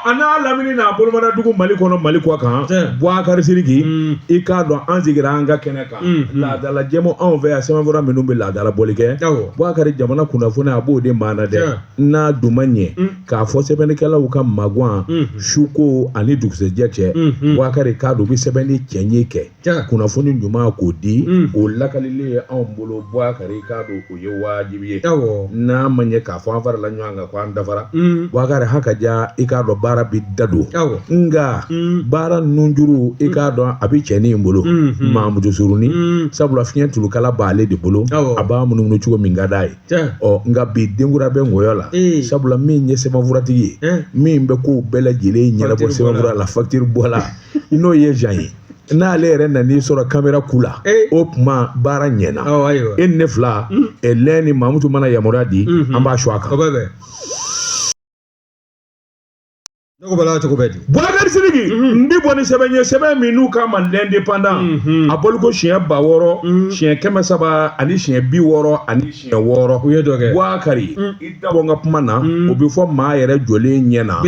A n'a lamini n'a bolomada dugu Mali kɔnɔ, Mali kɔ kan. Bubakari Sidiki, i k'a dɔn an sigira an ka kɛnɛ kan, laadala jɛmu anw fɛ yan, sɛbɛnfura minnu bɛ laadala bɔli kɛ. Bubakari, jamana kunnafoni a b'o de maa na dɛ. N'a dun ma ɲɛ k'a fɔ sɛbɛnnikɛlaw ka magan suko ani dugusɛjɛ cɛ, Bubakari k'a dɔn u bɛ sɛbɛnni cɛɲi kɛ, kunnafoni ɲuman k'o di, o lakalili ye anw bolo. Bubakari k'a dɔn o ye wajibi ye. N'a ma ɲɛ k'a fɔ an farala ɲɔgɔn kan ko an dafara, Bubakari, ha ka ja, i k'a dɔn baara bɛ da don, nka baara nunjuru, i k'a dɔn a bɛ cɛnin in bolo, Mamudu Suruni, sabula fiɲɛ tulukala b'ale de bolo, a b'a munumunu cogo min ka d'a ye. Ɔ nka bi denkura bɛ ngɔyɔ la, sabula min ye sɛbɛnfuratigi ye, min bɛ kow bɛɛ lajɛlen ɲɛnabɔ sɛbɛnfura la, facture bɔ la, n'o ye Jean ye, n'ale yɛrɛ nan'i sɔrɔ kamera ku la, o tuma baara ɲɛna. E ni ne fila lɛn ni Mamutu mana yamaruya di, an b'a su a kan. Ne ko bala cogo bɛ di? Bubakari Sidiki, n bɛ bɔ ni sɛbɛn ye, sɛbɛn min n'u k'a ma L'Indépendant, a bɔliko siɲɛ 6000, siɲɛ 300 ani siɲɛ 66. U ye dɔ kɛ. Bubakari, i dabɔ n ka kuma na, o bɛ fɔ maa yɛrɛ jɔlen ɲɛ na.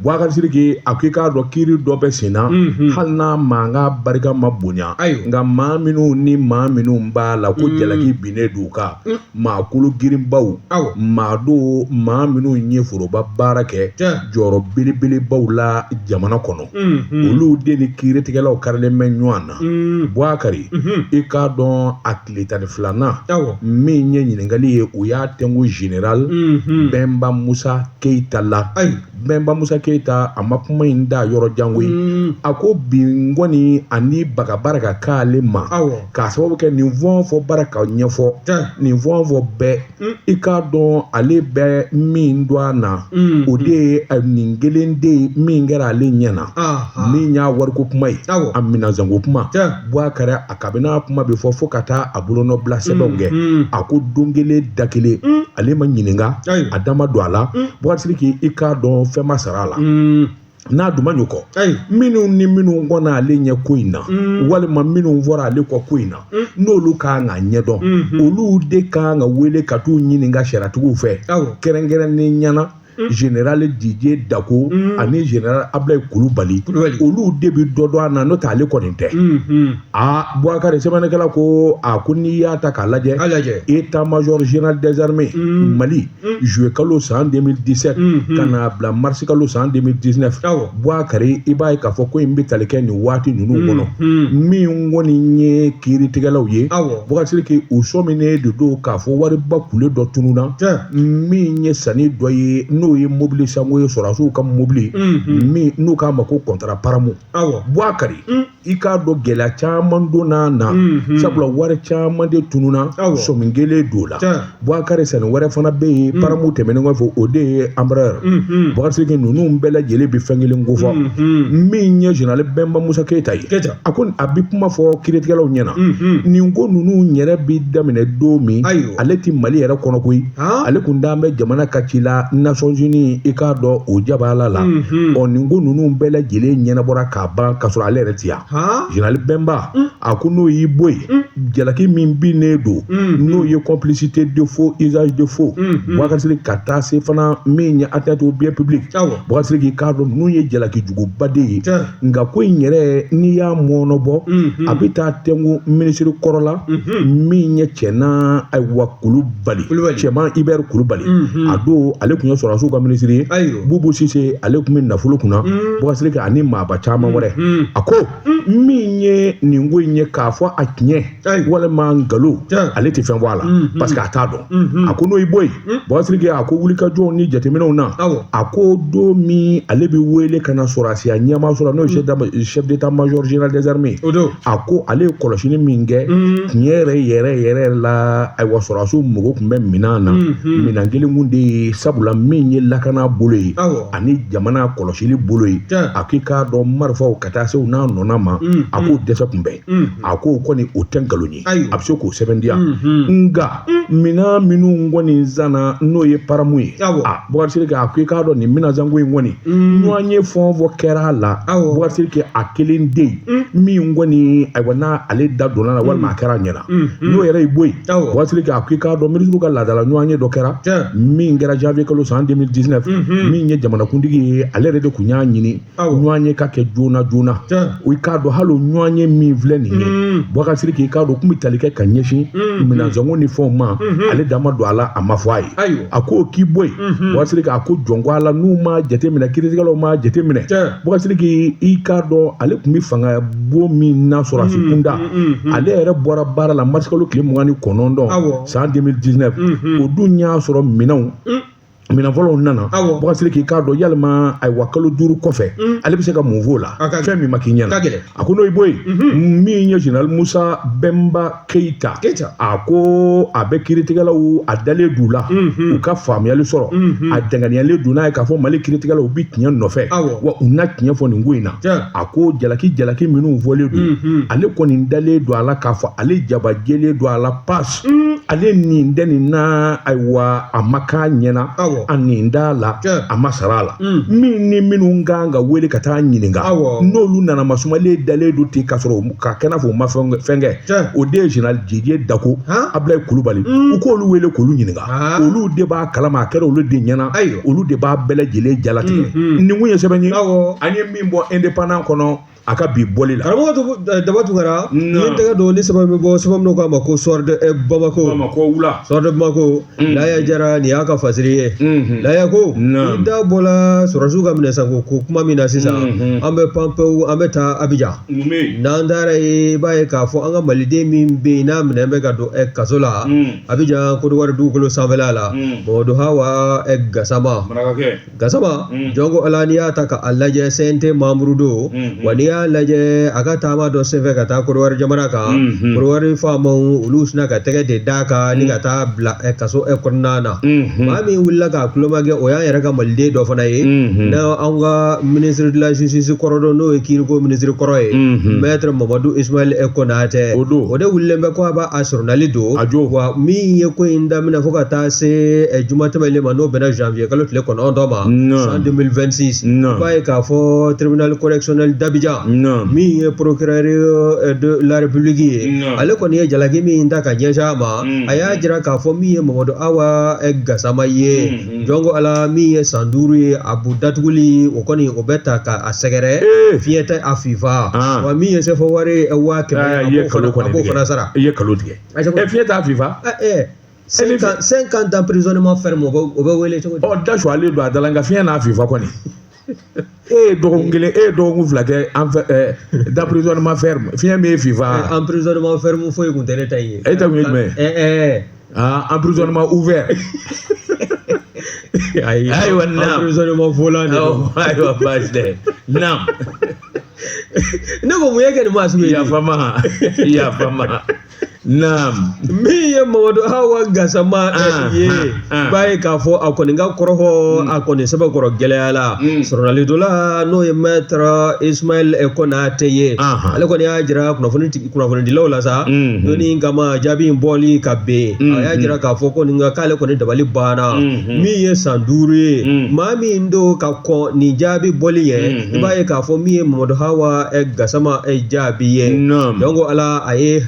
Bubakari Sidiki, a ko i k'a dɔn kiiri dɔ bɛ sen na, hali n'a mankan barika ma bonya, nka maa minnu ni maa minnu b'a la ko jalaki binnen d'u kan, maa kolo girinbaw, maa don, maa minnu ye foroba baara kɛ jɔyɔrɔ belebelebaw la jamana kɔnɔ, olu de ni kiiritigɛlaw karilen bɛ ɲɔgɔn na. Bubakari, i k'a dɔn a tile 12nan min ye ɲininkali ye, u y'a tɛnku général Bɛnba Musa Keyita la. Bɛnba Musa Keyita, a ma kuma in da yɔrɔ jango ye. A ko bi kɔni ani baga baara ka k'ale ma, k'a sababu kɛ nin fɛn o fɛn baara ka ɲɛfɔ, nin fɛn o fɛn bɛɛ, i k'a dɔn ale bɛ min dɔn a na, o de ye nin kelen de ye min kɛra ale ɲɛ na, min y'a wariko kuma ye, a minɛnsanko kuma. Bubakari, a kabini a kuma bɛ fɔ fo ka taa a bolonɔbila sɛbɛnw kɛ, a ko don kelen da kelen ale ma ɲininka, a da ma don a la. Bubakari Sidiki, i k'a dɔn fɛn ma sara a la. N'a dun ma ɲɛ kɔ, minnu ni minnu kɔnna ale ɲɛ ko in na, walima minnu fɔra ale kɔ ko in na, n'olu ka kan ka ɲɛdɔn, olu de ka kan ka wele ka t'u ɲininka sariyatigiw fɛ, kɛrɛnkɛrɛnnen ɲɛna général Didier Dako ani général Ablaye Kulubali. Olu de bɛ dɔ dɔn a na, n'o tɛ ale kɔni tɛ. Aa Bubakari, sɛbɛnnikɛla ko a ko n'i y'a ta k'a lajɛ, état major général des armées Mali, juillet kalo san 2017 ka na bila mars kalo san 2019, Bubakari, i b'a ye k'a fɔ ko in bɛ tali kɛ nin waati ninnu kɔnɔ. Min kɔni ye kiiritigɛlaw ye, Bubakari Sidiki, u sɔminen de don k'a fɔ wariba kule dɔ tununna, min ye sanni dɔ ye, n'o ye mobili sanko ye, sɔrɔdasiw ka mobili min n'u k'a ma ko contrat paramu. Bubakari, i k'a dɔn gɛlɛya caman donna na, sabula wari caman de tununna, sɔmi kelen don la. Bubakari, sanni wɛrɛ fana bɛ yen paramu tɛmɛnen kɔfɛ, o de ye Embraer. Bubakari Sidiki, ninnu bɛɛ lajɛlen bɛ fɛn kelen kofɔ. Min ye général Bɛnba Musa Keyita ye, a ko a bɛ kuma fɔ kiiritigɛlaw ɲɛna, nin ko ninnu yɛrɛ bɛ daminɛ don min, ale tɛ Mali yɛrɛ kɔnɔ koyi, ale kun dalen bɛ jamana ka ci la Nations Unies, i k'a dɔn o jabala la. Ɔ nin ko ninnu bɛɛ lajɛlen ɲɛnabɔra k'a ban k'a sɔrɔ ale yɛrɛ tɛ yan. Général Bɛnba, a ko n'o y'i bɔ yen, jalaki min binnen don, n'o ye complicité de faux, usage de faux, Bubakari Sidiki, ka taa se fana min ye atteinte au bien public, Bubakari Sidiki, k'a dɔn ninnu ye jalaki juguba de ye. Nka ko in yɛrɛ, n'i y'a mɔɔnɔbɔ, a bɛ taa tɛnku minisiri kɔrɔ la, min ye Cɛna, ayiwa, Kulubali, Cɛman Hubert Kulubali. A don ale tun ye sɔrɔdasiw ka minisiri ye. Bubu Sise, ale tun bɛ nafolo kunna, Bubakari Sidiki, ani maaba caman wɛrɛ. A ko min ye nin ko in ye, k'a fɔ a tiɲɛ walima nkalon, ale tɛ fɛn fɔ a la, parce que a t'a dɔn. A ko n'o y'i bɔ yen, Bubakari Sidiki, a ko wulikajɔw ni jateminɛw na, a ko don min ale bɛ wele ka na sɔrɔdasiya ɲɛmaaso la, n'o ye chef d'état major général des armées, a ko ale ye kɔlɔsili min kɛ, tiɲɛ yɛrɛ yɛrɛ yɛrɛ la, ayiwa, sɔrɔdasiw mago tun bɛ minɛn na, minɛn kelen kun de ye, sabula min ye lakana bolo ye ani jamana kɔlɔsili bolo ye, a k'i k'a dɔn marifaw ka taa se u n'a nɔna ma, a k'o dɛsɛ tun bɛ. A ko kɔni o tɛ nkalon ye, a bɛ se k'o sɛbɛn di yan. Nka minɛn minnu kɔni sanna, n'o ye paramu ye, a Bubakari Sidiki, a ko i k'a dɔn nin minɛnsanko in kɔni, ɲɔgɔn ye fɛn o fɛn kɛra a la, Bubakari Sidiki, a kelen de yen min kɔni, ayiwa, n'a ale da donna la walima a kɛra a ɲɛna, n'o yɛrɛ y'i bɔ yen, Bubakari Sidiki, a ko i k'a dɔn minisiriw ka laadala ɲɔgɔn ye dɔ kɛra, min kɛra janvier kalo san 2000. 2019, min ye jamanakuntigi ye, ale yɛrɛ de tun y'a ɲini ɲɔgɔnye ka kɛ joona joona. O i k'a dɔn, hali o ɲɔgɔnye min filɛ nin ye, Bubakari Sidiki, i k'a dɔn, kun bɛ tali kɛ ka ɲɛsin minɛnsɔngɔ ni fɛnw ma, ale da ma don a la, a ma fɔ a ye. A ko k'i bɔ yen, Bubakari Sidiki, a ko jɔn ko ala, n'u ma jateminɛ, kiiritigɛlaw ma jateminɛ, Bubakari Sidiki, i k'a dɔn, ale tun bɛ fanga bon min na sɔrɔdasi kunda, ale yɛrɛ bɔra baara la marisikalo tile 29 san 2019. O dun y'a sɔrɔ minɛn fɔlɔw nana. Bubakari Sidiki, i k'a dɔn, yalima ayiwa kalo 5 kɔfɛ, ale bɛ se ka mun f'o la, fɛn min ma k'i ɲɛna? A ko n'o y'i bɔ yen, min ye général Musa Bɛnba Keyita, a ko a bɛ kiiritigɛlaw, a dalen d'u la, u ka faamuyali sɔrɔ, a danganiyalen don n'a ye k'a fɔ Mali kiiritigɛlaw bi tiɲɛ nɔfɛ, wa u na tiɲɛ fɔ nin ko in na. A ko jalaki minnu fɔlen don, ale kɔni dalen don a la k'a fɔ ale jabajɛlen don a la, pas ale nin tɛ nin na, ayiwa a ma k'a ɲɛna, a nin d'a la, a ma sara a la. Min ni minnu kan ka wele ka taa ɲininka, n'olu nana masumalen dalen don ten, k'a sɔrɔ ka kɛ n'a fɔ u ma fɛn kɛ, o de ye général Didier Dako, Abulayi Kulubali, u k'olu wele k'olu ɲininka, olu de b'a kalama, a kɛra olu de ɲɛna, olu de b'a bɛɛ lajɛlen jalatigɛ. Nin kun ye sɛbɛn ye an ye min bɔ Indépendant kɔnɔ a ka bi bɔli la. Karamɔgɔ Daba Tunkara, ni tɛgɛ don ni sɛbɛn bɛ bɔ, sɛbɛn min k'a ma ko Soir de Bamako. Bamako wula. Soir de Bamako, Laya Jara, nin y'a ka fasiri ye. Laya ko ni da bɔla sɔrɔdasiw ka minɛnsanko ko kuma min na sisan, an bɛ pan pewu, an bɛ taa Abijan. N'an taara yen, i b'a ye k'a fɔ an ka maliden min bɛ yen n'a minɛ bɛ ka don kaso la Abijan, Kodowari dugukolo sanfɛla la, Mamadu Hawa Gasama. Gasama, jɔn ko ala, n'i y'a ta k'a lajɛ, CNT membre don, wa n'i y'a lajɛ a ka taama dɔ senfɛ ka taa Kodowari jamana kan, Kodowari faamaw olu sina ka tɛgɛ de d'a kan ni ka taa bila kaso kɔnɔna na. Maa min wulila k'a tulomajɔ, o y'an yɛrɛ ka maliden dɔ fana ye, n'anw ka ministre de la justice kɔrɔ don, n'o ye kiiriko ministre kɔrɔ ye, maître Mamadu Ismaël Konatɛ. O de wulilen bɛ ko a b'a sɔrɔnali don. Wa min ye ko in daminɛ fo ka taa se juma tɛmɛnen ma, n'o bɛnna janvier kalo tile 9 ma san 2026, i b'a ye k'a fɔ tribunal correctionnel d'Abidjan, min ye procureur de la République ye, ale kɔni ye jalaki min ta ka ɲɛsin a ma, a y'a jira k'a fɔ min ye Mamadu Awa Gasama ye, jɔn ko ala, min ye san 5 ye a bu datuguli, o kɔni o bɛ ta k'a sɛgɛrɛ, fiɲɛ tɛ a fifa, wa min ye CFA wari 100 000, a b'o fana sara. I ye kalo tigɛ, fiɲɛ t'a fifa. 5 ans d'emprisonnement ferme, o bɛ wele cogo di? Ɔ, da sualen don a da la, nka fiɲɛ n'a fifa kɔni. E ye dɔgɔkun kelen, e ye dɔgɔkun 2 kɛ en fait d'emprisonnement ferme, fiɲɛ min ye fifa. Emprisonnement ferme foyi kun tɛ ne ta ye. E ta kun ye jumɛn ye? Ah, emprisonnement ouvert. Ayi, ayiwa, naam. Emprisonnement volant de don. Ayiwa, baasi tɛ, naam. Ne ko mun ye kɛ nin maa sugu ye? Yafa ma, yafa ma, naam. Min ye Mamadu Hawa Gasama ye, i b'a ye k'a fɔ a kɔni ka kɔrɔfɔ a kɔni sɛbɛkɔrɔ gɛlɛya la sɔrɔnali dɔ la, n'o ye maître Ismaël Konate ye. Ale kɔni y'a jira kunnafonidilaw la sa, donni kama jaabi in bɔli ka ben, a y'a jira k'a fɔ ko nin ka k'ale kɔni dabali banna. Min ye san 5 ye, maa min don ka kɔn nin jaabi bɔli ye, i b'a ye k'a fɔ min ye Mamadu Hawa Gasama jaabi ye, donc ala a ye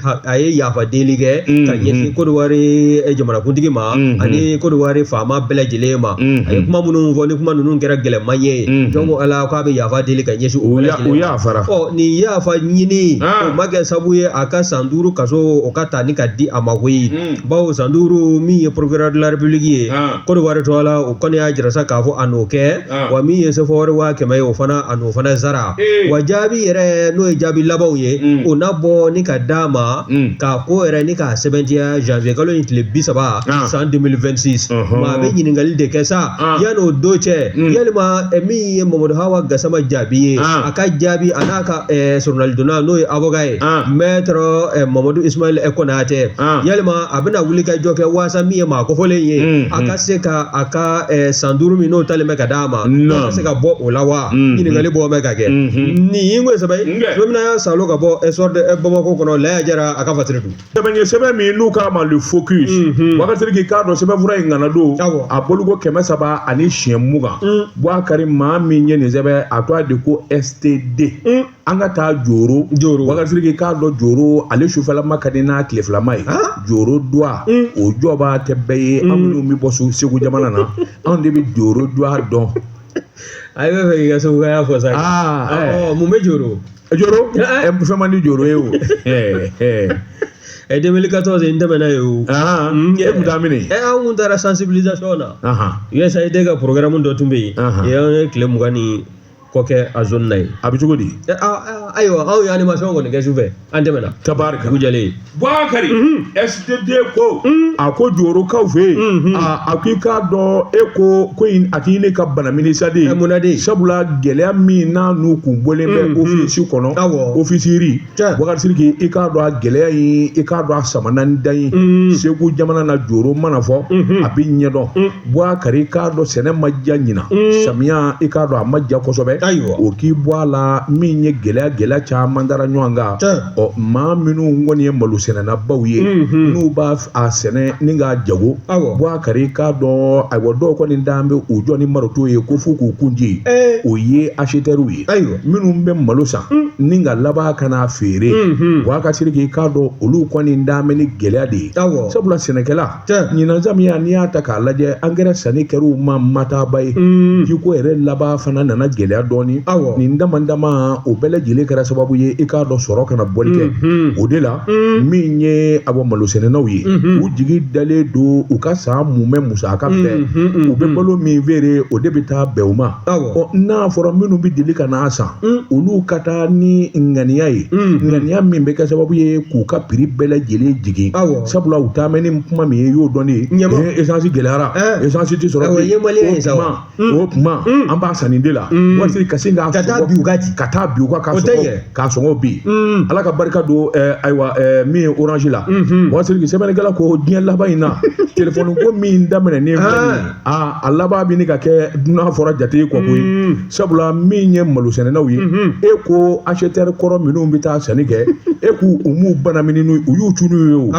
yafa deli kɛ ka ɲɛsin Kodowari jamanakuntigi ma ani Kodowari faama bɛɛ lajɛlen ma. A ye kuma minnu fɔ, ni kuma ninnu kɛra gɛlɛman ye, donc ala k'a bɛ yafa deli ka ɲɛsin o bɛɛ lajɛlen ma. Ɔ, nin yafa ɲini, o ma kɛ sababu ye a ka san 5 kaso o ka ta ni ka di a ma koyi, bawo san 5, min ye procureur de la République ye Kodowari tɔgɔ la, o kɔni y'a jira sa k'a fɔ a n'o kɛ, wa min ye CFA wari 100 000 ye, o fana a n'o fana sara. Wa jaabi yɛrɛ, n'o ye jaabi labanw ye, o na bɔ ni ka d'a ma k'a ko yɛrɛ ni k'a sɛbɛntiya janvier kalo in tile 30 san 2026. Maa bɛ ɲininkali de kɛ sa yan'o don cɛ, yalima min ye Mamadu Hawa Gasama jaabi ye, a ka jaabi a n'a ka sɔrɔnalidonna, n'o ye avocat ye, maître Mamadu Ismaël Konate, yalima a bɛna wuli ka jɔ kɛ waasa min ye maa kofɔlen ye, a ka se ka a ka san 5 min n'o talen bɛ ka d'a ma, a ka se ka bɔ o la wa? Ɲininkali bɔ bɛ ka kɛ. Nin ye sɛbɛn ye sɛbɛn min y'a salo ka bɔ Soir de Bamako kɔnɔ. Laya Jara, a ka fasiri don. Sɛbɛn ye sɛbɛn min n'u k'a ma Le Focus. Bubakari Sidiki, k'a dɔn sɛbɛnfura in ŋana don. A bɔliko 320. Bubakari, maa min ye nin sɛbɛn, a tɔgɔ de ko STD. An ka taa Joro. Joro. Bubakari Sidiki, k'a dɔn Joro, ale sufɛlama ka di n'a tilefilama ye. Joro duwa, o jɔba tɛ bɛɛ ye. An minnu bɛ bɔ Segu jamana na, anw de bɛ Joro duwa dɔn. A bɛ fɛ k'i ka segukaya fɔ sa. Aa. Ɔ, mun bɛ Joro? Joro, fɛn man di Joro ye o. 2014 n tɛmɛna yen o. E kun taa mini? An kun taara sensibilisation na. USAID ka programme dɔ tun bɛ yen. An ye tile 20 ni kɔ kɛ a zone na yen. A bɛ cogo di? Ayiwa, anw ye animation kɔni kɛ sufɛ, an tɛmɛna. Tabarika. Dugu jɛlen. Bubakari, STD ko a ko Jorokaw fɛ yen, a ko i k'a dɔn, e ko ko in a t'i ne ka bana minisa de ye. Mun na de? Sabula gɛlɛya min n'a n'u kun bɔlen bɛ ofisi kɔnɔ, ofisiri, Bubakari Sidiki, i k'a dɔn a gɛlɛya in, i k'a dɔn a sama ni da ye. Segu jamana na, Joro mana fɔ, a bɛ ɲɛdɔn. Bubakari, i k'a dɔn sɛnɛ ma diya ɲinan, samiya, i k'a dɔn a ma diya kosɛbɛ. O k'i bɔ a la, min ye gɛlɛya gɛlɛya caman dara ɲɔgɔn kan. Ɔ, maa minnu kɔni ye malo sɛnɛnabaw ye, n'u b'a a sɛnɛ ni k'a jago, Bubakari, i k'a dɔn, ayiwa, dɔw kɔni dan bɛ u jɔ ni marito ye ko f'u k'u kun ci, o ye acheteurs ye, minnu bɛ malo san ni ka laban ka n'a feere. Bubakari Sidiki, i k'a dɔn olu kɔni dan bɛ ni gɛlɛya de ye. Sabula sɛnɛkɛla, ɲinan samiya, n'i y'a ta k'a lajɛ, angɛrɛ sanni kɛra u ma mataba ye. Jiko yɛrɛ laban fana nana gɛlɛya dɔɔni. Nin dama dama o bɛɛ lajɛlen kɛra sababu ye, i k'a dɔn sɔrɔ kana bɔli kɛ. O de la, min ye awɔ malosɛnɛnaw ye, u jigi dalen don u ka san mumɛ musaka bɛɛ, u bɛ balo min feere, o de bɛ taa bɛn u ma. Ɔ, n'a fɔra minnu bɛ deli ka n'a san, olu ka taa ni ŋaniya ye, ŋaniya min bɛ kɛ sababu ye k'u ka prix bɛɛ lajɛlen jigin. Sabula u taa mɛ ni kuma min ye, i y'o dɔn de ye, essence gɛlɛyara, essence tɛ sɔrɔ. O tuma an b'a san nin de la, waati ka sin ka taa bi u ka ka taa bi u ka k'a sɔngɔ bi. Ala ka barika don, ayiwa, min ye Orange la. Waati sɛbɛnnikɛla ko diɲɛ laban in na, telefɔni ko min daminɛ ni filɛ nin ye, a laban bɛ ka kɛ dunan fɔra jate ye kɔ koyi. Sabula min ye malosɛnɛnaw ye, e ko acheteur kɔrɔ minnu bɛ taa sanni kɛ, e k'u u m'u banamini n'u u y'u cunu ye o.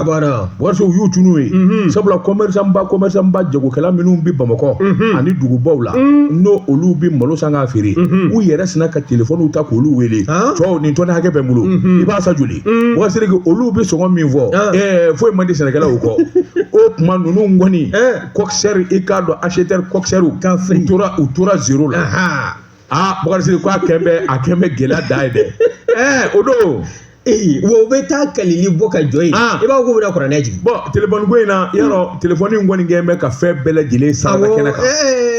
Waati u y'u cunu ye. Sabula commerçant ba commerçant ba, jagokɛla minnu bɛ Bamakɔ ani dugubaw la, n'o olu bɛ malo san k'a feere, u yɛrɛ sina ka telefɔniw ta k'olu wele: cɛw, nin tɔni hakɛ bɛ n bolo, i b'a san joli? Waati olu bɛ sɔngɔ min fɔ, foyi man di sɛnɛkɛlaw kɔ. O tuma ninnu kɔni coxeur, i k'a dɔn acheteur coxeur, u tora zéro la. Aa, Bubakari Sidiki ko a kɛn bɛ a kɛn bɛ gɛlɛya dan ye dɛ. O don. Wa u bɛ taa kalili bɔ ka jɔ yen, i b'a fɔ k'u bɛna kuranɛ jigin. Bɔn, telefɔni ko in na, yarɔ, telefɔni in kɔni kɛn bɛ ka fɛn bɛɛ lajɛlen saraka kɛnɛ kan.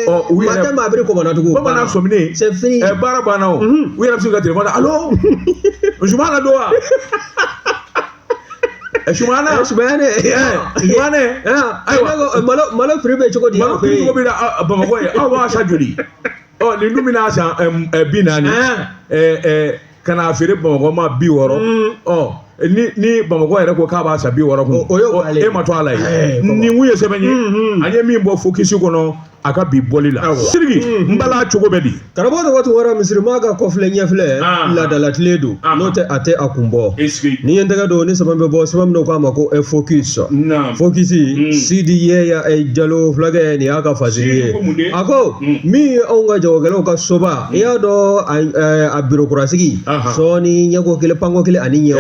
Ɔ, u yɛrɛ maa tɛ maa biri kɔmɔna tugun. Bamanan sɔminen. C'est fini. Baara banna o. U yɛrɛ bɛ se ka telefɔni: allo, Zumana don wa? Sumana. Sumana. Sumana. Ayiwa, malo prix bɛ cogo di? Malo prix cogo bɛ Bamakɔ ye, aw b'a san joli? Ɔ, nin dun bɛna san 40, ka n'a feere Bamakɔ ma 60. Ɔ, ni Bamakɔ yɛrɛ ko k'a b'a san 60 kun, e ma to a la ye. Nin kun ye sɛbɛn ye, an ye min bɔ Focus kɔnɔ a ka bi bɔli la. Sidiki, n bala cogo bɛ di? Karamɔgɔ tɔgɔ Tunkara, misirima ka kɔfilɛ ɲɛfilɛ laadalatile don, n'o tɛ a tɛ a kun bɔ. Ni ye n tɛgɛ don ni sɛbɛn bɛ bɔ, sɛbɛn min k'a ma ko Focus. Focus, Sidi Yɛya Jalo fulakɛ, nin y'a ka fasiri ye. A ko min ye anw ka jagokɛlaw ka soba, i y'a dɔn a biro kurasigi sɔɔni, ɲɛko kelen, panko kelen ani ɲɛ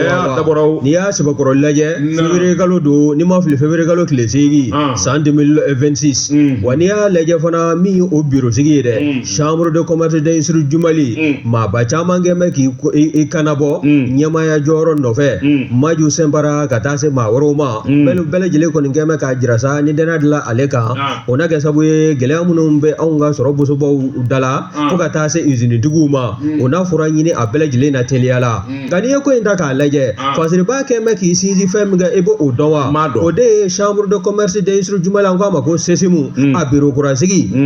wɔɔrɔ. N'i y'a sɛbɛkɔrɔ lajɛ, février kalo don, n'i ma fili, février kalo tile 8 san 2026. Wa n'i y'a lajɛ fana, min ye o biro sigi ye dɛ, chambre de commerce d'industrie du Mali, maaba caman kɛ bɛ k'i kanabɔ ɲɛmaaya jɔyɔrɔ nɔfɛ, Maju Sɛnpara ka taa se maa wɛrɛw ma, bɛɛ lajɛlen kɔni kɛ bɛ k'a jira sa ni danaya dilan ale kan. O na kɛ sababu ye, gɛlɛya minnu bɛ anw ka sɔrɔ bosobaw da la fo ka taa se usinitigiw ma, o n'a fura ɲini a bɛɛ lajɛlen na teliya la. Nka n'i ye ko in ta k'a lajɛ, fasiriba kɛ bɛ k'i sinsin fɛn min kɛ, i b'o dɔn wa? O de ye chambre de commerce d'industrie du Mali, an k'a ma ko CECIMU, a biro kurasigi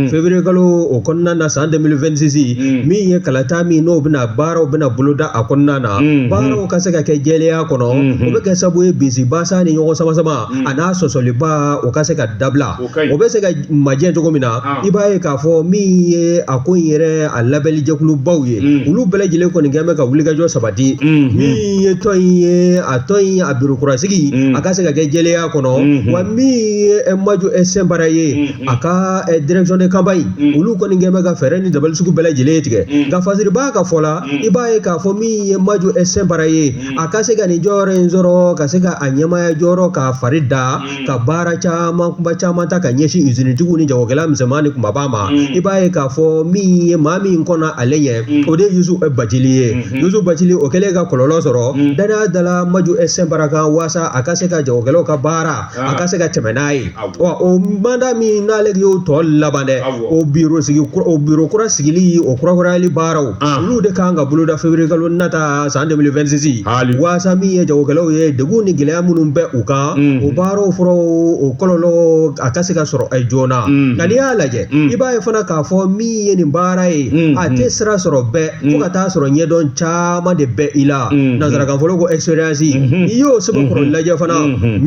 février kalo o kɔnɔna na san 2026, min ye kalata min n'o bɛna baaraw bɛna boloda a kɔnɔna na, baaraw ka se ka kɛ jɛlenya kɔnɔ, o bɛ kɛ sababu ye bisibasa ni ɲɔgɔn sama sama a n'a sɔsɔliba, o ka se ka dabila. O bɛ se ka majɛ cogo min na, i b'a ye k'a fɔ min ye a ko in yɛrɛ a labɛnlijɛkulubaw ye, olu bɛɛ lajɛlen kɔni kɛ bɛ ka wulikajɔ sabati. Min ye tɔn in ye ye a tɔn in a biro kura sigi a ka se ka kɛ jɛlenya kɔnɔ wa min ye Maju Sɛnpara ye a ka direction de campagne olu kɔni kɛn bɛ ka fɛɛrɛ ni dabali sugu bɛɛ lajɛlen tigɛ nka fasiriba ka fɔ la i b'a ye k'a fɔ min ye Maju Sɛnpara ye a ka se ka nin jɔyɔrɔ in sɔrɔ ka se ka a ɲɛmaaya jɔyɔrɔ k'a fari da ka baara caman kunba caman ta ka ɲɛsin usinitigiw ni jagokɛla misɛnman ni kunbaba ma i b'a ye k'a fɔ min ye maa min kɔnna ale ɲɛ o de ye Yusu Bacili ye Yusu Bacili o kɛlen ka kɔlɔlɔ sɔrɔ danaya dala Maju Sɛnpara kan waasa a ka se ka jagokɛlaw ka baara a ka se ka tɛmɛ n'a ye wa o mandat min n'ale y'o tɔ laban dɛ o biro sigi o biro kura sigili o kurakurayali baaraw olu de kan ka boloda février kalo nata san 2026 waasa min ye jagokɛlaw ye degun ni gɛlɛya minnu bɛ u kan o baaraw furaw o kɔlɔlɔ a ka se ka sɔrɔ joona nka n'i y'a lajɛ i b'a ye fana k'a fɔ min ye nin baara ye a tɛ sira sɔrɔ bɛɛ fo ka taa sɔrɔ ɲɛdɔn caman de bɛ i la nansarakan fɔlɔ ko expérience n'i y'o sɛbɛnkɔrɔ lajɛ fana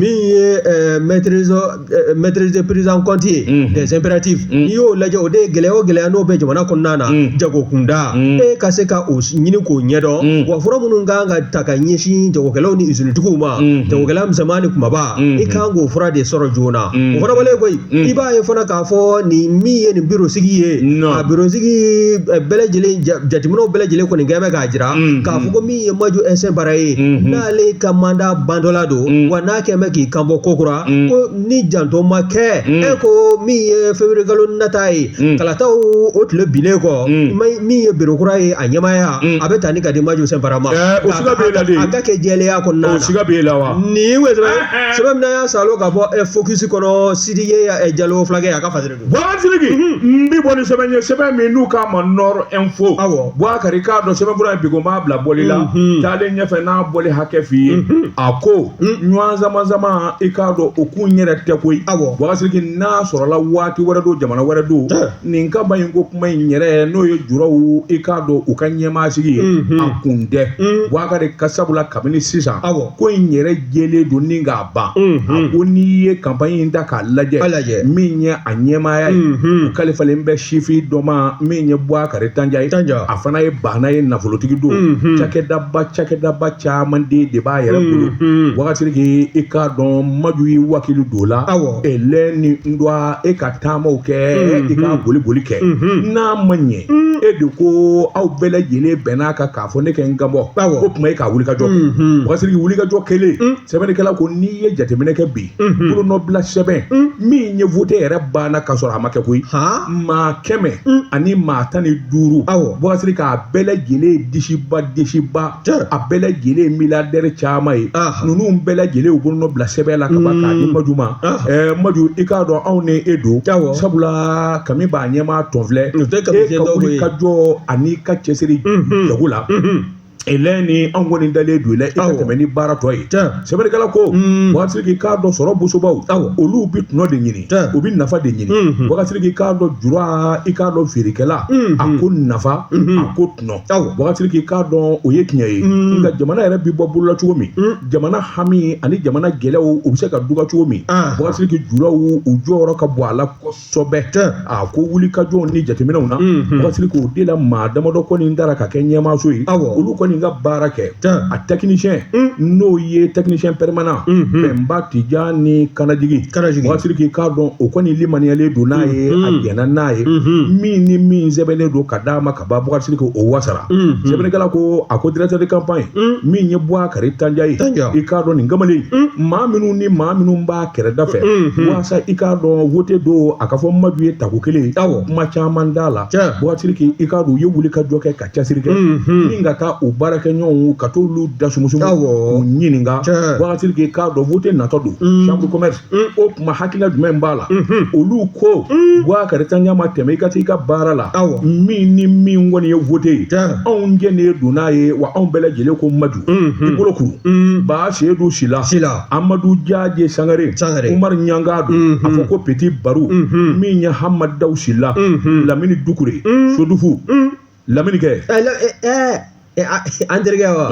min ye maîtrise maîtrise de prise en compte ye des impératifs n'i y'o lajɛ o de ye gɛlɛya o gɛlɛya n'o bɛ jamana kɔnɔna na jago kunda e ka se ka o ɲini k'o ɲɛdɔn wa fura minnu kan ka ta ka ɲɛsin jagokɛlaw ni usinitigiw ma jagokɛla misɛnman ni kunbaba i kan k'o fura de sɔrɔ joona o fana bɔlen koyi i b'a ye fana k'a fɔ nin min ye nin biro sigi ye a biro sigi bɛɛ lajɛlen jateminɛw bɛɛ lajɛlen kɔni kɛ bɛ k'a jira k'a fɔ ko min ye Maju Sɛnpara ye n'ale ka mandat bantɔla don wa n'a kɛn bɛ k'i kanbɔ kokura ko ni janto ma kɛ e ko min ye février kalo nata ye kalataw o tile binnen kɔ min ye biro kura ye a ɲɛmaaya a bɛ taa ni ka di Maju Sɛnpara ma o siga b'e la de a ka kɛ jɛlenya kɔnɔna na o siga b'e la wa nin sɛbɛn min y'a salo ka bɔ Focus kɔnɔ Sidiye Jalo fulakɛ a ka fasiri don Boubacar Sidiki n bi bɔ ni sɛbɛn ye sɛbɛn min n'u k'a ma Nord Info awɔ Boubacar i k'a dɔn sɛbɛnfura in bi ko n b'a bila bɔli la taalen ɲɛfɛ n'a bɔli hakɛ f'i ye a ko ɲɔgɔn sama sama i k'a dɔn o kun yɛrɛ tɛ koyi awɔ Boubacar Sidiki n'a sɔrɔla waati wɛrɛ don jamana wɛrɛ don nin campagne in ko kuma in yɛrɛ n'o ye juraw i k'a dɔn u ka ɲɛmaa sigi ye a kun tɛ Boubacar ka sabula kabini sisan awɔ ko in yɛrɛ jɛlen don ni k'a ban a ko n'i ye campagne in ta k'a lajɛ min ye a ɲɛmaaya ye u kalifalen bɛ sifin dɔ ma min ye Boubacar Tanja ye a fana ye baana ye nafolotigi don cakɛdaba cakɛdaba caman de b'a yɛrɛ bolo Boubacar Sidiki i k'a dɔn Maju y'i wakili don la elɛ ni n dɔn e ka taamaw kɛ i ka boli boli kɛ n'a ma ɲɛ e de ko aw bɛɛ lajɛlen bɛnn'a kan k'a fɔ ne kɛ n kan bɔ o tuma e k'a wulikajɔ kɛ Boubacar Sidiki wulikajɔ kelen sɛbɛnnikɛla ko n'i ye jateminɛ kɛ bi bolonɔbila sɛbɛn min ye vote yɛrɛ banna ka sɔrɔ a ma kɛ koyi maa 115 Boubacar Sidiki k'a bɛɛ lajɛlen disiba disiba a bɛɛ lajɛlen milliardaire caman ye ninnu bɛɛ lajɛlen u bolonɔ bila sɛbɛn la ka ban k'a di Maju ma Maju i k'a dɔn anw ni e don sabula kami b'a ɲɛmaa tɔn filɛ e ka wulikajɔ ani ka cɛsiri jago la elɛ ni anw kɔni dalen don i la i ka tɛmɛ ni baara tɔ ye sɛbɛnnikɛla ko Boubacar Sidiki k'a dɔn sɔrɔ bosobaw olu bɛ tɔnɔ de ɲini u bɛ nafa de ɲini Boubacar Sidiki k'a dɔn jura i k'a dɔn feerekɛla a ko nafa a ko tɔnɔ Boubacar Sidiki k'a dɔn o ye tiɲɛ ye nka jamana yɛrɛ bɛ bɔ bolo la cogo min jamana hami ani jamana gɛlɛyaw u bɛ se ka duga cogo min Boubacar Sidiki juraw u jɔyɔrɔ ka bon a la kosɛbɛ a ko wulikajɔw ni jateminɛw na Boubacar Sidiki o de la maa damadɔ kɔni dara ka kɛ ɲɛmaaso ye olu kɔni ka baara kɛ a technicien n'o ye technicien permanent Pɛnba Tijani Kanajigi Boubacar Sidiki k'a dɔn o kɔni limaniyalen don n'a ye a jɛnna n'a ye min ni min sɛbɛnnen don ka d'a ma ka ban Boubacar Sidiki o wasara sɛbɛnnikɛla ko a ko directeur de campagne min ye Boubacar Tanja ye i k'a dɔn nin kamalen maa minnu ni maa minnu b'a kɛrɛda fɛ walasa i k'a dɔn vote don a ka fɔ Maju ye tako kelen kuma caman d'a la Boubacar Sidiki i k'a dɔn u ye wulikajɔ kɛ ka cɛsiri kɛ ni ka taa u baarakɛɲɔgɔnw ka t'olu da sumusumu k'u ɲininka Boubacar Sidiki i k'a dɔn vote natɔ don chambre de commerce o tuma hakilina jumɛn b'a la olu ko Boubacar Tanja ma tɛmɛ i ka taa i ka baara la min ni min kɔni ye vote ye anw jɛnnen don n'a ye wa anw bɛɛ lajɛlen ko Maju i bolo kuru Ba Sedu Sila Amadu Jaje Sangare Umar Ɲangadu a fɔ ko Petit Baru min ye Hamad Daw Sila Lamini Dukure Sodufu Lamini kɛ an terikɛ wa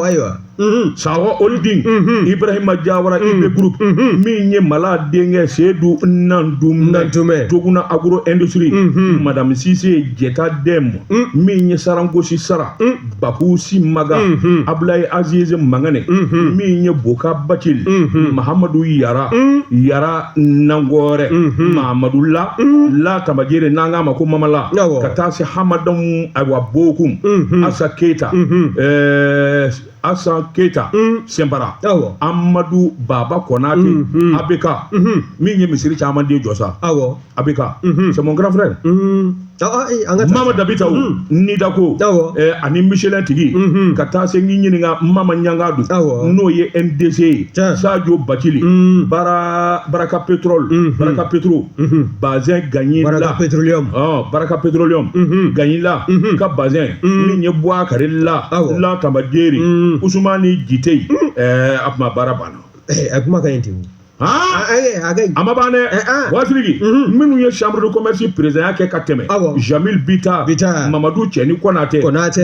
ayiwa. Sakɔ Holding, Ibrahima Jawara IB Group, min ye Mala denkɛ Sedu Nantumɛ, Toguna Agro Industrie, Madame Sise Jɛta Dɛm, min ye Sarangosi Sara, Bakusi Maga, Abulaye Aziz Mangane, min ye Boka Bacil, Mahamadu Yara, Yara Nangɔrɛ, Mahamadu La, La Tamajere n'an k'a ma ko Mamala, ka taa se Hamadamu ayiwa Bokum, Asa Keyita, Asa Keyita Sɛnpara, Amadu Baba Konate, ABK, min ye misiri caman den jɔ sa, ABK, c'est mon grand frère. Mama Dabitaw Nidako ani Michelin tigi, ka taa se n ɲininka Mama Ɲangadu, n'o ye NDC ye, Sadio Bacili, Baraka Pétrole, Baraka Petro, Bazin Gagnila, Baraka Petroleum, Baraka Petroleum Gagnila ka Bazin, min ye Buakari La, La Tamajeri, Usumani Jitei, a kuma baara banna. A kuma ka ɲi ten. A ma ban dɛ, Wasiriki, minnu ye chambre de commerce président kɛ ka tɛmɛ, Jamil Bita, Mamadu Cɛni Konate,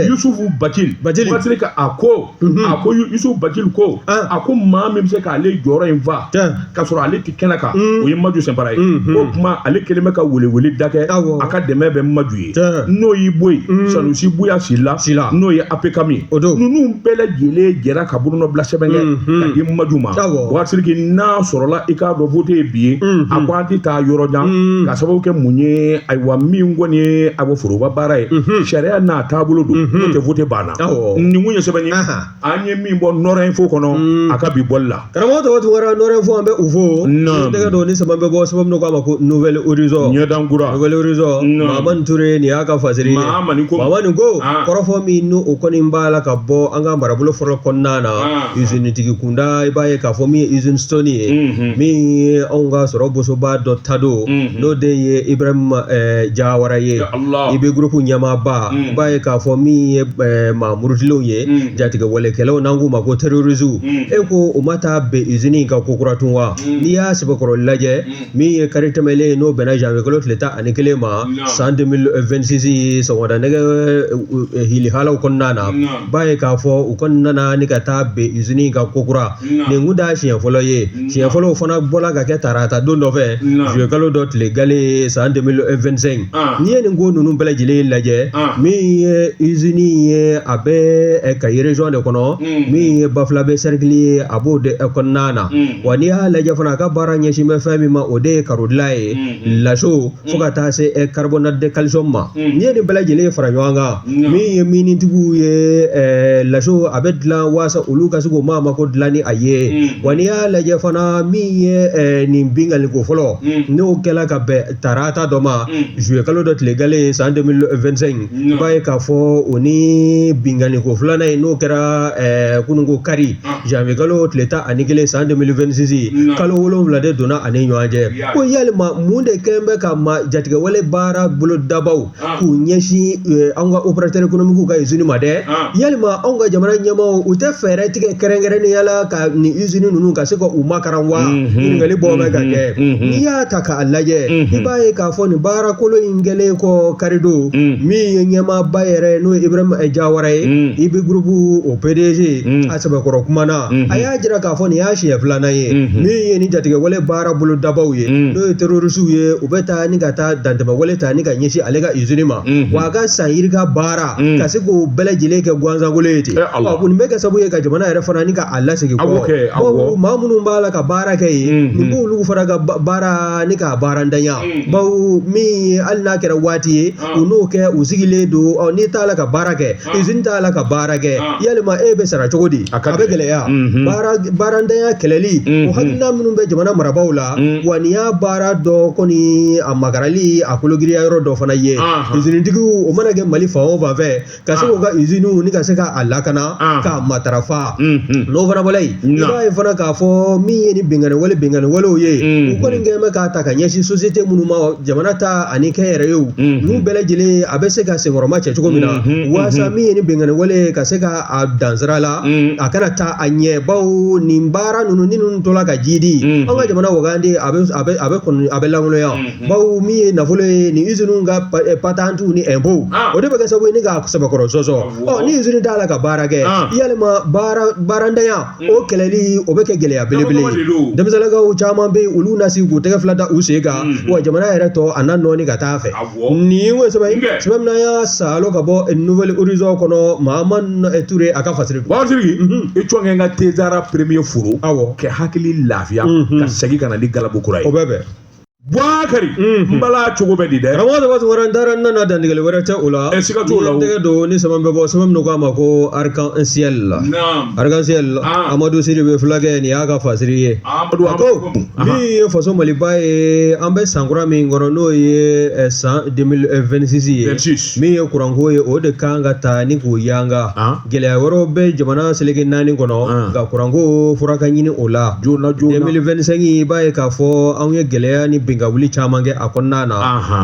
Yusufu Bacil, Wasiriki a ko Yusufu Bacil ko a ko maa min bɛ se k'ale jɔyɔrɔ in fa k'a sɔrɔ ale tɛ kɛnɛ kan, o ye Maju Sɛnpara ye. O tuma ale kɛlen bɛ ka welewele da kɛ, a ka dɛmɛ bɛ Maju ye. N'o y'i bɔ yen, Sanusi Buya Sila, n'o ye APCAM ye, ninnu bɛɛ lajɛlen jɛra ka bolonɔbila sɛbɛn kɛ ka di Maju ma. Wasiriki, n'a sɔrɔla i k'a dɔn vote ye bi ye, a ko an tɛ taa yɔrɔ jan, ka sababu kɛ mun ye, ayiwa min kɔni ye ayiwa foroba baara ye, sariya n'a taabolo don, n'o tɛ vote banna. Nin kun ye sɛbɛn ye an ye min bɔ Nord Info kɔnɔ a ka bi bɔli la. Karamɔgɔ tɔgɔ Tunkara, Nord Info an bɛ u fo. Tɛgɛ don ni sɛbɛn bɛ bɔ sɛbɛn min k'a ma ko Nouvel Horizon, Ɲɛdankura, Nouvel Horizon, Mahamani Ture, nin y'a ka fasiri ye. Mahamani ko, Mahamani ko kɔrɔfɔ min n'o o kɔni b'a la ka bɔ an ka marabolo fɔlɔ kɔnɔna na, usine tigi kunda, i b'a ye k'a fɔ min ye usine Stone ye, min ye anw ka sɔrɔ bosoba dɔ ta don, n'o de ye Ibrahim Jawara ye, IB Group ɲɛmaaba. I b'a ye k'a fɔ min ye maa murutilenw ye, jatigɛwalekɛlaw n'an k'u ma ko terroristes, e ko u ma taa bɛn usine in ka ko kura tun wa? N'i y'a sɛbɛkɔrɔ lajɛ, min ye kari tɛmɛlen ye, n'o bɛnna janvier kalo tile 11 ma san 2026, sɔgɔmada nɛgɛ hilihalaw kɔnɔna na, b'a ye k'a fɔ u kɔni nana ni ka taa bɛn usine in ka ko kura. Nin kun t'a siɲɛ fɔlɔ ye. Siɲɛ fɔlɔ fana bɔla ka kɛ tarata don dɔ fɛ, juillet kalo dɔ tile gale san 2025. N'i ye nin ko ninnu bɛɛ lajɛlen lajɛ, min ye usine ye, a bɛ Kayi région de kɔnɔ, min ye Bafulabe cercle ye, a b'o de kɔnɔna na. Wa n'i y'a lajɛ fana, a ka baara ɲɛsin bɛ fɛn min ma, o de ye karo dilan ye, laso fo ka taa se carbonate de calcium ma. N'i ye nin bɛɛ lajɛlen fara ɲɔgɔn kan, min ye minitigiw ye, laso a bɛ dilan waasa olu ka se k'o maa mako dilan ni a ye. Wa n'i y'a lajɛ fana, min ye nin binkanni ko fɔlɔ, n'o kɛla ka bɛn tarata dɔ ma, juillet kalo dɔ tile gale san 2025, i b'a ye k'a fɔ o ni binkanni ko filanan ye, n'o kɛra kununko kari janvier kalo tile 11 san 2026, kalo 7 de donna ani ɲɔgɔn cɛ. Ko yalima mun de kɛlen bɛ ka ma jatigɛwale baara bolodabaw k'u ɲɛsin anw ka opérateur économique ka usine ma dɛ? Yalima anw ka jamana ɲɛmaaw, u tɛ fɛɛrɛ tigɛ kɛrɛnkɛrɛnnenya la ka nin usine ninnu ka se ka u makaran wa? Ɲininkali bɔ bɛ ka kɛ. N'i y'a ta k'a lajɛ, i b'a ye k'a fɔ nin baara kolo in kɛlen kɔ karidon, min ye ɲɛmaaba yɛrɛ, n'o ye Ibrahim Jawara ye, IB Group o PDG, a sɛbɛkɔrɔ kumana, a y'a jira k'a fɔ nin y'a siɲɛ filanan ye, min ye nin jatigɛwale baara bolodabaw ye, n'o ye terroristew ye, u bɛ taa ni ka taa dantɛmɛwale ta ni ka ɲɛsin ale ka usine ma, wa a ka san yirika baara ka se k'o bɛɛ lajɛlen kɛ gansankolo ye ten. Nin bɛ kɛ sababu ye ka jamana yɛrɛ fana ni ka a lasegin kɔ. Maa minnu b'a la ka baara kɛ yen, nin b'olu fana ka baara ni k'a baara ntanya, bawo min ye hali n'a kɛra waati ye, u n'o kɛ u sigilen don, n'i t'a la ka baara kɛ, usine t'a la ka baara kɛ, yalima e bɛ sara cogo di? A bɛ gɛlɛya. Baarantanya kɛlɛli, o hakilina minnu bɛ jamana marabaaw la, wa nin y'a baara dɔ kɔni a makarali a kologiriya yɔrɔ dɔ fana ye. Usinitigiw, o mana kɛ Mali fan o fan fɛ, ka se k'u ka usiniw ni ka se k'a lakana k'a matarafa. N'o fana bɔra yen, i b'a ye fana k'a fɔ min ye nin binkanni binkanni wale binkanni walew ye u kɔni kɛlen bɛ k'a ta ka ɲɛsin société minnu ma jamana ta ani kɛnyɛrɛyew ninnu bɛɛ lajɛlen a bɛ se ka senkɔrɔma cɛ cogo min na waasa min ye ni binkanni wale ye ka se ka a dan sira la a kana taa a ɲɛ bawo nin baara ninnu ni ninnu tola ka jidi an ka jamana wagande a bɛ a bɛ a bɛ kɔni a bɛ lankolonya bawo min ye nafolo ye nin usines ka patantiw ni impôts o de bɛ kɛ sababu ye ni k'a sɛbɛkɔrɔ sɔsɔ. Ɔ ni usine t'a la ka baara kɛ, yalima baarantanya o kɛlɛli o bɛ kɛ gɛlɛya belebele ye. Denmisɛnninkaw caman bɛ yen, olu na sigi k'u tɛgɛ fila da u sen kan, wa jamana yɛrɛ tɔ a na nɔɔni ka taa fɛ. Nin ye sɛbɛn sɛbɛn min y'a salo ka bɔ Nouvel Horizon kɔnɔ, Mahamani Ture a ka fasiri. Sidiki, i cɔn kɛ n ka Tezara premier foro. Awɔ. Kɛ hakili lafiya ka segin ka na ni galabu kura ye. O bɛ bɛn. Bukari, n bala cogo bɛ di dɛ? Karamɔgɔ Daba Tunkara, n taara n nana, dantigɛli wɛrɛ tɛ o la. Ɛ, siga t'o la o. N tɛgɛ don ni sɛbɛn bɛ bɔ, sɛbɛn min k'a ma ko Arc-en-Ciel la. Arc-en-Ciel, Amadu Sidibe fulakɛ, nin y'a ka fasiri ye. Amadu. A ko min ye faso Maliba ye, an bɛ san kura min kɔnɔ, n'o ye san 2026 ye, 26. min ye kuranko ye, o de kan ka ta ni k'o yanga. Gɛlɛya wɛrɛw bɛ jamana seleke naani kɔnɔ, nka kuranko fura ka ɲini o la. Joona joona. 2025, i b'a ye k'a fɔ anw ye gɛlɛya ni binkawuli caman kɛ a kɔnɔna na.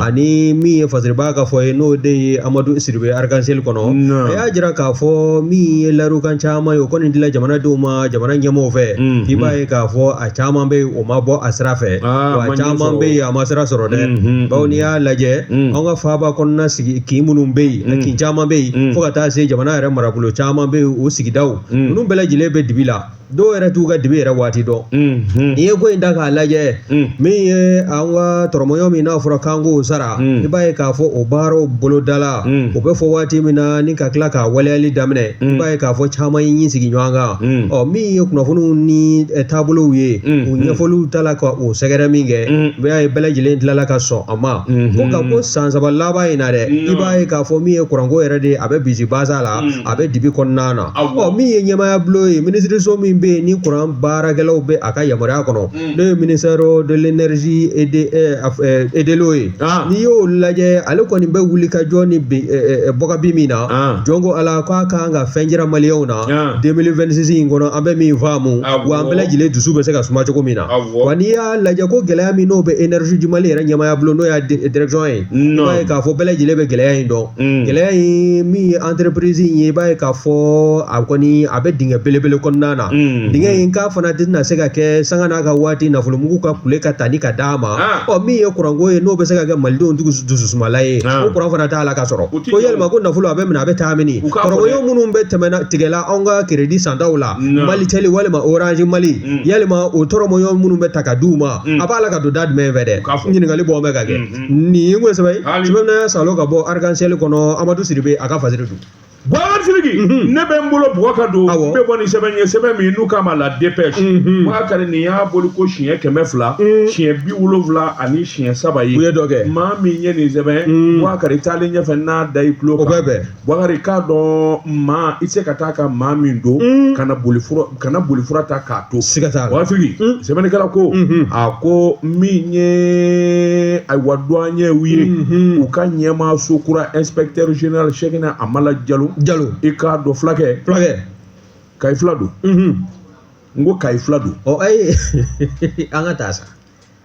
Ani min ye fasiriba ka fɔ ye, n'o de ye Amadu Sidibe Arc-en-Ciel kɔnɔ, a y'a jira k'a fɔ min ye layirukan caman ye, o kɔni dila jamanadenw ma jamana ɲɛmɔgɔw fɛ. I b'a ye k'a fɔ a caman bɛ yen, o ma bɔ a sira fɛ, wa a caman bɛ yen, a ma sira sɔrɔ dɛ, bawo n'i y'a lajɛ an ka faaba kɔnɔna sigi kin minnu bɛ yen, kin caman bɛ yen, fo ka taa se jamana yɛrɛ marabolo caman bɛ yen, o sigidaw ninnu bɛɛ lajɛlen bɛ dibi la. Dɔw yɛrɛ t'u ka dibi yɛrɛ waati dɔn. N'i ye ko in ta k'a lajɛ, min ye an ka tɔrɔmɔɲɔ min n'a fɔra k'an k'o sara, i b'a ye k'a fɔ o baaraw bolodala, o bɛ fɔ waati min na ni ka tila k'a waleyali daminɛ, i b'a ye k'a fɔ caman y'i ɲin sigi ɲɔgɔn kan. Ɔ min ye kunnafoniw ni taabolow ye, u ɲɛfɔliw tala ka o sɛgɛrɛ min kɛ, i b'a ye bɛɛ lajɛlen tilala ka sɔn a ma ko nka ko san saba laban in na dɛ, i b'a ye k'a fɔ min ye kuranko yɛrɛ de ye, a bɛ bisi basa la, a bɛ dibi kɔnɔna na. Ɔ min ye ɲɛmaaya bulon ye, minisiriso min bɛ yen ni kuran baarakɛlaw bɛ a ka yamaruya kɔnɔ, n'o ye ministère de l'énergie et de l'eau ye, n'i y'o lajɛ, ale kɔni bɛ wuli ka jɔ ni bɔkabi min na, jɔn ko Ala k'a kan ka fɛn jira maliyɛnw na 2026 in kɔnɔ, an bɛ min faamu, wa an bɛɛ lajɛlen dusu bɛ se ka suma cogo min na. Wa n'i y'a lajɛ ko gɛlɛya min n'o bɛ énergie du Mali yɛrɛ ɲɛmaaya bulon, n'o y'a direction ye, i b'a ye k'a fɔ bɛɛ lajɛlen bɛ gɛlɛya in dɔn. Gɛlɛya in min ye entreprise in ye, i b'a ye k'a fɔ a kɔni a bɛ dingɛ belebele kɔnɔna na. Dingɛ in k'a fana tɛna se ka kɛ sanga n'a ka waati nafolomugu ka kule ka ta ni ka d'a ma. Ɔ min ye kuranko ye, n'o bɛ se ka kɛ malidenw dususumala ye, o kuran fana t'a la ka sɔrɔ. Ko yalima ko nafolo a bɛ minɛ, a bɛ taa mini? Tɔrɔmɔɲɔ minnu bɛ tɛmɛna tigɛla anw ka crédit santaw la, Malitel walima Orange Mali, yalima o tɔrɔmɔɲɔ minnu bɛ ta ka d'u ma, a b'a la ka don da jumɛn fɛ dɛ? Ɲininkali bɔ bɛ ka kɛ. Nin ye sɛbɛn ye, sɛbɛn min salo ka bɔ Arc-en-Ciel kɔnɔ, Amadu Sidibe a ka fasiri don. Boubacar Sidiki, ne bɛ n bolo bugɔ ka don. N bɛ bɔ ni sɛbɛn ye, sɛbɛn min n'u k'a ma La Dépêche. Boubacar, nin y'a boli ko siɲɛ 200, siɲɛ 73 ye. U ye dɔ kɛ. Maa min ye nin sɛbɛn, Boubacar, i taalen ɲɛfɛ n'a da i tulo kan. O bɛ bɛn. Boubacar, i k'a dɔn maa i tɛ se ka taa ka maa min don, kana boli fura, kana boli fura ta k'a to. Siga t'a la. Boubacar Sidiki, sɛbɛnnikɛla ko, a ko min ye ayiwa douaniers ye, u ka ɲɛmaaso kura inspecteur général Cheickna Amala Jalo. Jalo. I k'a dɔn fulakɛ. Fulakɛ. Kayi fila don. N ko Kayi fila don. Ɔ ayi, an ka taa sa.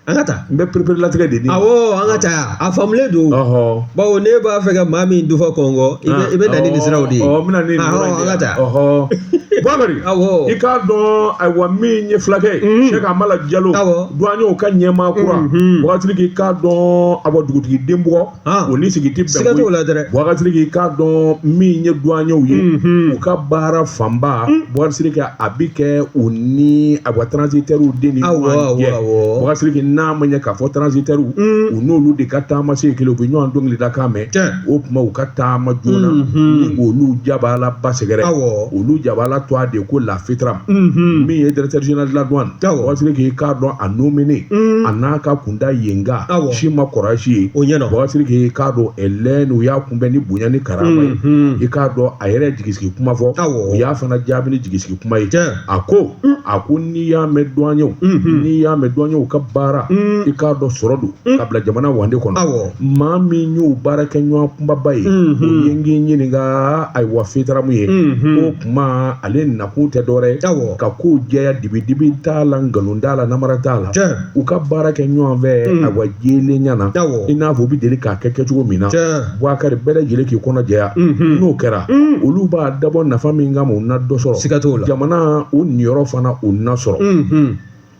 An ka taa. N bɛ pereperelatigɛ de di. Awɔ, an ka taa, a faamulen don. Bawo ne b'a fɛ ka maa min dufa kɔngɔ, i bɛ na ni nin siraw de ye. Ɔ n bɛna ni nin yɔrɔ in de ye. An ka taa. Boubacar. Awɔ. I k'a dɔn ayiwa min ye fulakɛ ye, Cheikh Amala Jalo. Awɔ. Douaniers ka ɲɛmaa kura. Boubacar Sidiki, i k'a dɔn awa dugutigi den bugɔ. O ni sigi tɛ bɛn. Siga t'o la dɛ. Boubacar Sidiki, i k'a dɔn min ye douaniers ye, u ka baara fanba, Boubacar Sidiki, a bi kɛ u ni ayiwa transitaires de ni ɲɔgɔn cɛ. Boubacar Sidiki, n'a ma ɲɛ k'a fɔ transitaires u n'olu de ka taama se kelen, u bɛ ɲɔgɔn dɔnkili da kan mɛn, o tuma u ka taama joona ni k'olu jabalaba sɛgɛrɛ. Olu jabala to a de ko la FETRAM. Min ye directeur général de la douane, Boubacar Sidiki, i k'a dɔn a nominé, a n'a ka kunda yenga si ma kɔrɔ si ye. O ɲɛna. Boubacar Sidiki, i k'a dɔn Hélène, u y'a kunbɛn ni bonya ni karama ye. I k'a dɔn a yɛrɛ jigisigi kuma fɔ, u y'a fana jaabi ni jigisigi kuma ye. A ko a ko n'i y'a mɛn douaniers, n'i y'a mɛn douaniers ka baara, i k'a dɔn sɔrɔ don ka bila jamana wande kɔnɔ. Maa min y'o baarakɛɲɔgɔn kunbaba ye, o ye n k'i ɲininka ayiwa FETRAM ye. O tuma ale Ale nakun tɛ dɔwɛrɛ ye ka kow jɛya, dibidibi t'a la, nkalon t'a la, namara t'a la. U ka baara kɛ ɲɔgɔn fɛ, awa, jɛlenya na, i n'a fɔ u bɛ deli k'a kɛ kɛcogo min na. Bubakari, bɛɛ lajɛlen k'i kɔnɔ jɛya. N'o kɛra, olu b'a dabɔ nafa min kama, u na dɔ sɔrɔ. Siga t'o la. Jamana, o niyɔrɔ fana, o na sɔrɔ.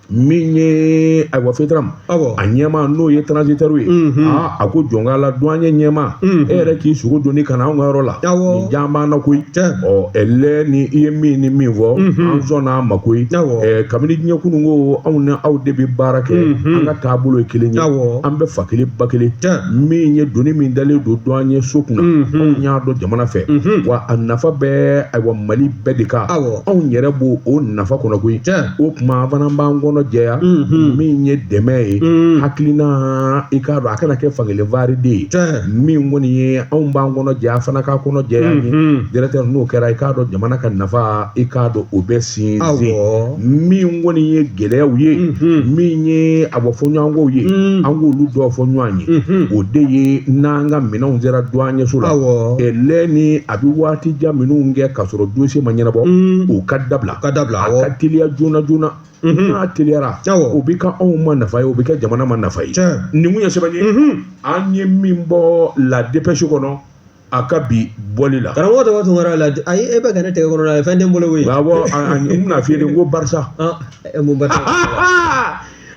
Min ye, ayiwa, FETRAM, a ɲɛmaa, n'o ye transitaire ye, aa, a ko jɔn la douanier ɲɛmaa, e yɛrɛ k'i sogo doni ka na anw ka yɔrɔ la, nin jan b'an na koyi. Ɔ ɛlɛ, ni i ye min ni min fɔ, an sɔnna a ma koyi. Kabini diɲɛ kunun ko, anw ni aw de bɛ baara kɛ, an ka taabolo ye kelen ye, an bɛ fa kelen ba kelen. Min ye doni min dalen don douanier so kunna, anw y'a dɔn jamana fɛ wa, a nafa bɛ, ayiwa, Mali bɛɛ de kan. Anw yɛrɛ b'o o nafa kɔnɔ koyi. O tuma, an fana b'an kɔnɔ jɛya. Min ye dɛmɛ ye, hakilina, i k'a dɔn, a kana kɛ fankelen vaari de ye. Min kɔni ye, anw b'an kɔnɔ jɛya, fana k'a kɔnɔ jɛya ye, directeur. N'o kɛra, i k'a dɔn, jamana ka nafa, i k'a dɔn, o bɛ sinsin. Min kɔni ye gɛlɛyaw ye, min ye a bɔ fɔɲɔgɔnkɔw ye, an k'olu dɔw fɔ ɲɔgɔn ye. O de ye n'an ka minɛnw sera douanier so la, lɛ ni a bɛ waati jan minnu kɛ k'a sɔrɔ dossier ma ɲɛnabɔ, o ka dabila. Ka dabila. A ka teliya joona joona. N'a teliyara, o bɛ kɛ anw ma nafa ye, o bɛ kɛ jamana ma nafa ye. Nin kun ye sɛbɛn ye an ye min bɔ La Dépêche kɔnɔ, a ka bi bɔli la. Karamɔgɔ tɔgɔ Tunkara la, ayi, e bɛ ka ne tɛgɛ kɔnɔ la, fɛn tɛ n bolo koyi. Awɔ, n bɛna f'i ye de, n ko Barça. Mun Barça?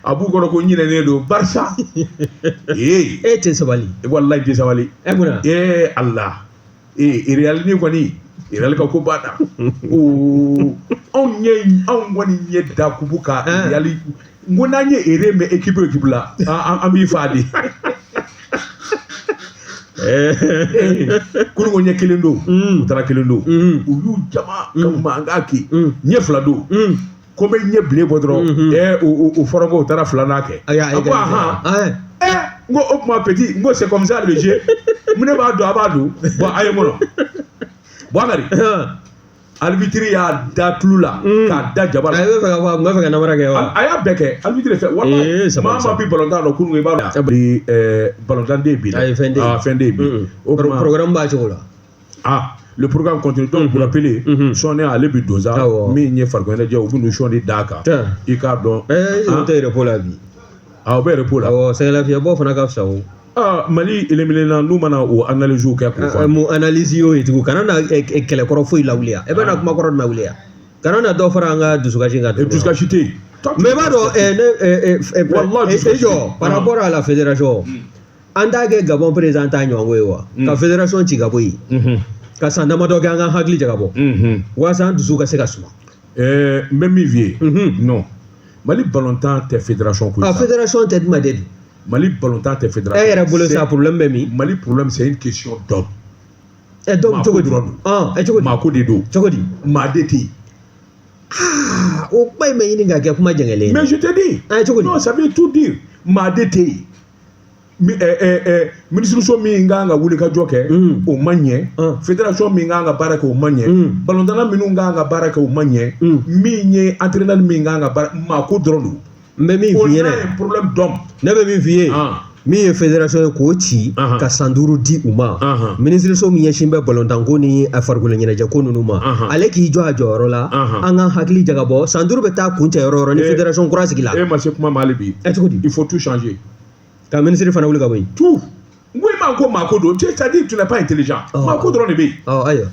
A b'u kɔnɔ ko ɲinɛnen don Barça. Ee! E tɛ sabali. Walayi, tɛ sabali. E mun na? Ee Ala, ee, Real ni kɔni, Real ka ko banna. Oo, anw ye, anw kɔni ye da kubu ka Real. N ko n'an ye ere mɛn équipe o équipe la, an b'i fa de. Kunun ko ɲɛ kelen don, u taara kelen don, u y'u jama ka mankan kɛ. Ɲɛ fila don, ko bɛ ɲɛ bilen bɔ dɔrɔn, o fɔra ko u taara filanan kɛ. A ko ahan, n ko o tuma petit, n ko c'est comme ça le jeu. Mun ne b'a dɔn, a b'a dɔn. Bon, a ye n kɔnɔ, Bubakari, arbitre y'a da tulu la k'a da jaba la. A bɛ fɛ ka fɔ, a tun bɛ fɛ ka namara kɛ wa? A y'a bɛɛ kɛ, arbitre fɛ. Walayi, maa maa bi balontan dɔn kunun, i b'a dɔn bi balontan den bi dɛ. Ayi, fɛn tɛ yen. Ah, fɛn tɛ yen bi. O tuma programme b'a cogo la. Ah, le programme continue. Donc, pour rappeler, sɔɔni ale bi don sa, min ye farikolo ɲɛnajɛ, u bɛ n'u sɔɔni d'a kan, i k'a dɔn. O tɛ repos la bi. Ah, o bɛ repos la. Awɔ, sɛgɛnlafiɲɛbɔ fana ka fisa o. Ah, Mali éliminé na, n'u mana o analyse kɛ k'o fɔ. Mun analyse y'o ye tugun? Kana na kɛlɛkɔrɔ foyi lawuli yan. E bɛ na kuma kɔrɔ jumɛn wuli yan? Kana na dɔ fara an ka dusukasi kan. Dusukasi tɛ yen. Mais i b'a dɔn, ne Wallahi, e jɔ, par rapport à la fédération, an t'a kɛ Gabon président ta ɲɔgɔn ye wa? Ka fédération ci ka bɔ yen. Ka san damadɔ kɛ, an ka hakili jagabɔ. Walasa an dusu ka se ka suma. N bɛ min f'i ye. Non. Mali ballontan tɛ fédération ko ye. Ah, fédération tɛ jumɛn de don? Mali ballontan tɛ fédération. E yɛrɛ bolo sa, problème bɛ min? Mali problème, c'est une question d'homme. Ɛ, donc cogo di? Ɔ, cogo di? Maako de don. Cogo di? Maa de tɛ yen. Ah, o kuma in bɛ ɲini ka kɛ kuma jɛngɛlen ye. Mais je te dis. Ah, cogo di? Non, ça veut tout dire. Maa de tɛ yen. Minisiriso min kan ka wuli ka jɔ kɛ, o ma ɲɛ. Fédération min kan ka baara kɛ, o ma ɲɛ. Balontanna minnu kan ka baara kɛ, o ma ɲɛ. Min ye entraîneur min kan ka baara, maako dɔrɔn don. N bɛ min f'i ɲɛna. On a un problème d'homme. Ne bɛ min f'i ye. Min ye fédération ye, k'o ci ka san 5 di u ma. Minisiriso min ɲɛsin bɛ balontanko ni farikolo ɲɛnajɛko ninnu ma, ale k'i jɔ a jɔyɔrɔ la. An ka hakili jagabɔ, san 5 bɛ taa kuncɛ yɔrɔ o yɔrɔ, ni fédération kura sigi la. E ma se kuma ma hali bi. Ɛ, cogo di? Il faut tout changer. Ka minisiri fana wuli ka bɔ yen. Tout. N ko i ma ko maako don, c'est-à-dire tu n'es pas intelligent. Maako dɔrɔn de bɛ yen. Ɔ, ayiwa.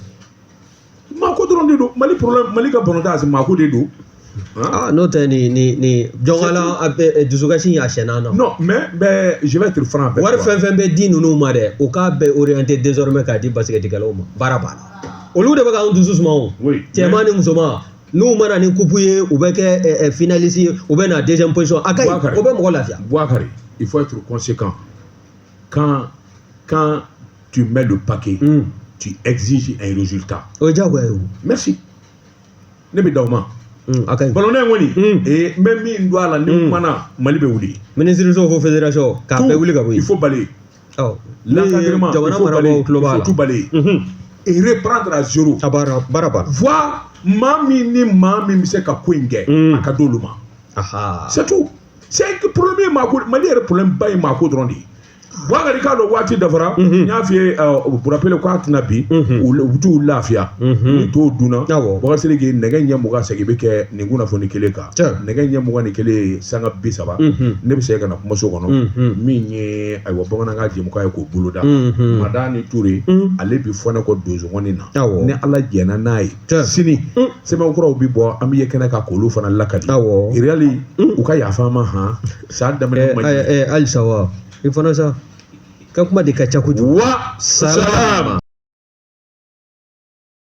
Maako dɔrɔn de don. Mali problème, Mali ka balontan, c'est maako de don. Ah, n'o tɛ ni jɔnkala a bɛ dusukasi a sɛnɛ na. Non, mais je vais être franc avec Wari toi. fɛn fɛn bɛ di ninnu ma dɛ, u k'a bɛɛ orienté désormais k'a di basikɛtikɛlaw ma. Baara banna. Olu de bɛ k'an dusu suma o. Oui. Cɛman ni musoman, n'u mana ni coupe ye, u bɛ kɛ finaliste ye, u bɛ na deuxième position. A ka ɲi, o bɛ mɔgɔ lafiya. Bouakari, il faut être conséquent. Quand tu mets le paquet, tu exiges un résultat. O ye diyagoya ye o. Merci. Ne bɛ da o ma. A ka ɲi. Balontan in kɔni, ee, n bɛ min don a la, ni n kumana, Mali bɛ wuli. Minisiriso fo fédération, k'a bɛɛ wuli ka bɔ yen. Il faut balayer. Awɔ. L'encadrement, il Jamana faut balayer. marabagaw tulo Il b'a faut la. tout balayer. Et reprendre à zéro. A baara baara banna. Voir maa min ni maa min bɛ se ka ko in kɛ, a ka d'olu ma. Aha. C'est tout. C'est que problème ye maako, Mali yɛrɛ problème ba ye maako dɔrɔn de ye. Bubakari k'a dɔn waati dafara, n y'a f'i ye, Burapele k'a tɛna bi, u bɛ t'u lafiya ni t'o dunna. Bubakari Sidiki, nɛgɛ ɲɛ 20 segin bɛ kɛ nin kunnafoni kelen kan, nɛgɛ ɲɛ 21 sanga 30, ne bɛ segin ka na kumaso kɔnɔ, min ye ayiwa bamanankan jɛmukan ye k'o boloda. Madani Ture, ale bɛ fɔ ne kɔ donsokɔni na. Ni Ala jɛnna n'a ye, sini sɛbɛn kuraw bɛ bɔ, an bɛ ye kɛnɛ kan k'olu fana lakali. Real, u ka yafa an ma han, san daminɛ ma ɲɛ. Halisa wa, i fana sa ka kuma de ka ca kojugu. Wa salam.